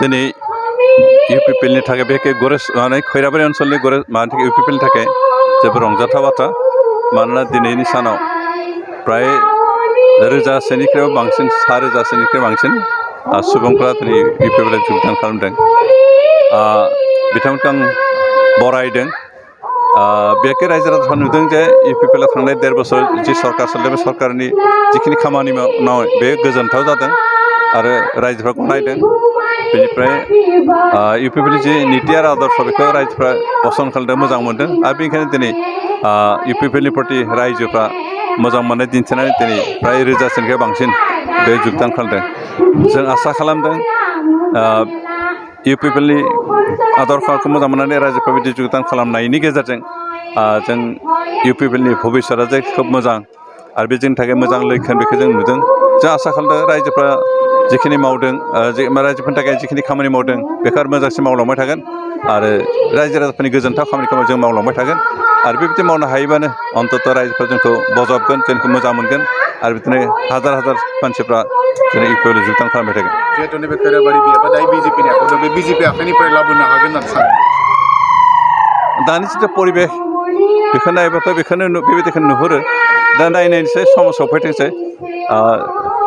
दिनै इउपिपिएलनि थाखाय बे गरेस माने खैराबारि ओनसोलनि गरेस मानि थाखाय इउपिपिएलनि थाखाय जोबोर रंजाथाव बाथ्रा मानोना दिनैनि सानाव प्राय रोजासेनिख्रुइबो बांसिन 6,000 बांसिन सुबुंफ्रा दिनै इउपिपिएलआव जगदान खालामदों बिथांमोनखौ आं बरायदों बेखौ रायजो राजाफ्रा नुदों जे इउपिपिएलआव थांनाय 1.5 बोसोर जि सरकार सोलिदों बे सरकारनि जिखिनि खामानि मावनाय बे गोजोनथाव जादों आरो रायजोफ्रा गनायदों बेनिफ्राय इउपिपिएलनि जि निति आरो आदर्श बेखौ रायजोफ्रा पसन्द खालामदों मोजां मोनदों आरो बेनिखायनो दिनै इउपिपिएलनि प्रति रायजोफ्रा मोजां मोननाय दिन्थिनानै दिनै प्राय रोजासेनिफ्राय बांसिन बे जगदान खालामदों जों आसा खालामदों इउपिपिएलनि आदर्शखौ मोजां मोननानै रायजोफ्रा बिदि जगदान खालामनायनि गेजेरजों जों इउपिपिएलनि भबिष्यतआ जे खोब मोजां आरो बे जोंनि थाखाय मोजां लैखोन बेखौ जों नुदों जों आसा खालामदों रायजोफ्रा जिखिनि मावदों रायजोफोरनि थाखाय जिखिनि खामानि मावदों बेखौ आरो मोजांसिन मावलांबाय थागोन आरो रायजो राजाफोरनि गोजोनथाव खामानिखौ जों मावलांबाय थागोन आरो बेबायदि मावनो हायोबानो अन्तत रायजोफ्रा जोंखौ बजबगोन जोंखौ मोजां मोनगोन आरो बिदिनो हाजार हाजार मानसिफ्रा जोंनि इउपिपिएलआव जगदान खालामबाय थागोन जिहेतु नैबे खैराबारि बियाबा दायो बिजेपिनि आखायाव बे बिजेपि आखाइनिफ्राय लाबोनो हागोन होननानै सानो दानि जिथु परिबेस बेखौ नायोबाथ' बेखौनो बेबायदिखौ नुहुरो दा नायनायसै सम सफैथोंसै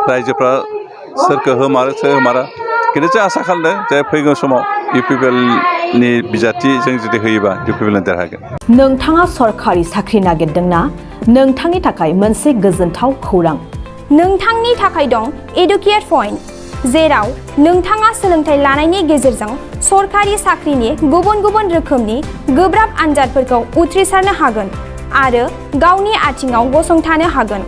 रायजोफ्रा सोरखौ होमारो सोर होमारा खिन्थु जों आसा खालामदों जे फैगौ समाव इउपिपिएलनि बिजाथि जों जुदि होयोबा इउपिपिएलआ देरहागोन नोंथाङा सरकारि साख्रि नागिरदोंना नोंथांनि थाखाय मोनसे गोजोनथाव खौरां नोंथांनि थाखाय दं एडुकेट पइन्ट जेराव नोंथाङा सोलोंथाइ लानायनि गेजेरजों सरकारि साख्रिनि गुबुन गुबुन रोखोमनि गोब्राब आनजादफोरखौ उथ्रिसारनो हागोन आरो गावनि आथिङाव गसंथानो हागोन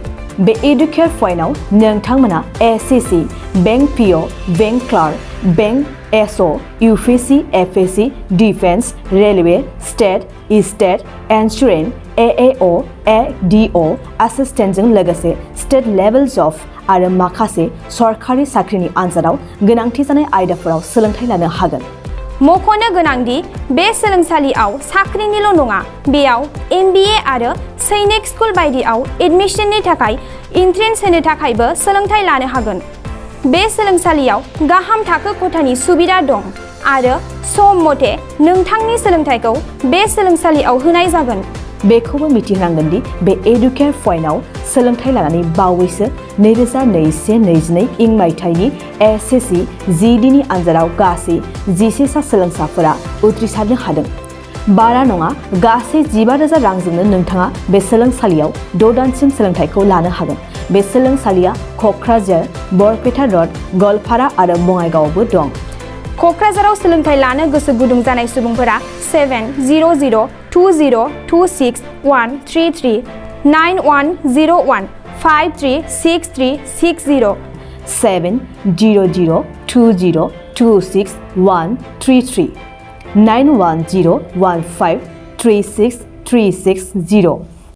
बे एडुकेट पइन्टआव नोंथांमोना SSC bank PO bank clerk bank SO UPSC FSC defence railway state insurance AAO ADO एसिस्टेन्टजों लोगोसे स्टेट लेभेल जब आरो माखासे सरकारि साख्रिनि आनजादाव गोनांथि जानाय आयदाफोराव सोलोंथाइ लानो हागोन मख'नो गोनांदि बे सोलोंसालियाव साख्रिनिल' नङा बेयाव MBA आरो सैनिक स्कुल बायदियाव एडमिशननि थाखाय एन्ट्रेन्स होनो थाखायबो सोलोंथाइ लानो हागोन बे सोलोंसालियाव गाहाम थाखो खथानि सुबिदा दं आरो सम मथे नोंथांनि सोलोंथाइखौ बे सोलोंसालियाव होनाय जागोन बेखौबो मिथिनांगोन दि बे एडुकेट पइन्टआव सोलोंथाइ लानानै बावैसो 2021-22 मायथाइनि एसएससि जिडिनि आनजादाव गासै 11 सा सोलोंसाफोरा उथ्रिसारनो हादों बारा नङा गासै 15,000 रांजोंनो नोंथाङा बे सोलोंसालियाव 6 दानसिम सोलोंथाइखौ लानो हागोन बे सोलोंसालिया क'क्राझार बरपेटा रड गवालपारा आरो बङाइगावआवबो दं क'क्राझाराव सोलोंथाइ लानो गोसो गुदुं जानाय सुबुंफोरा 700-226-133 9101 536360 700-226-133 9101536360